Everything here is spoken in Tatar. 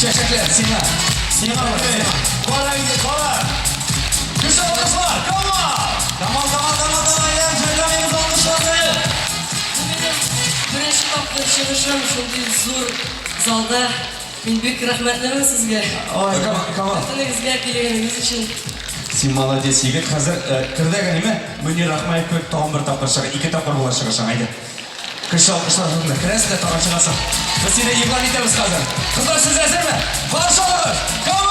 Чәчәкләр сиңа. Сиңа, сиңа. Кара инде, кара. Көчле алкышлар, Камал! Камал, Камал, Камал, Камал, әйдә, җырлаймыз алкышларны. Бу минем беренче тапкыр чыгышым шундый зур залда. Мин бик рәхмәтлемен сезгә. Ой, Камал. Бөтенегезгә килгәнегез өчен. Син молодец, егет. Хәзер кердәге ниме? Мөнир Рахмаев кебек тагын бер тапкыр чыгы, ике тапкыр була чыгышың, әйдә. Көчле алкышлар турында керәсең дә тагын чыгасың. Без сине игълан итәбез хәзер. Кызлар, сез әзерме? Каршы алыгыз! Камал!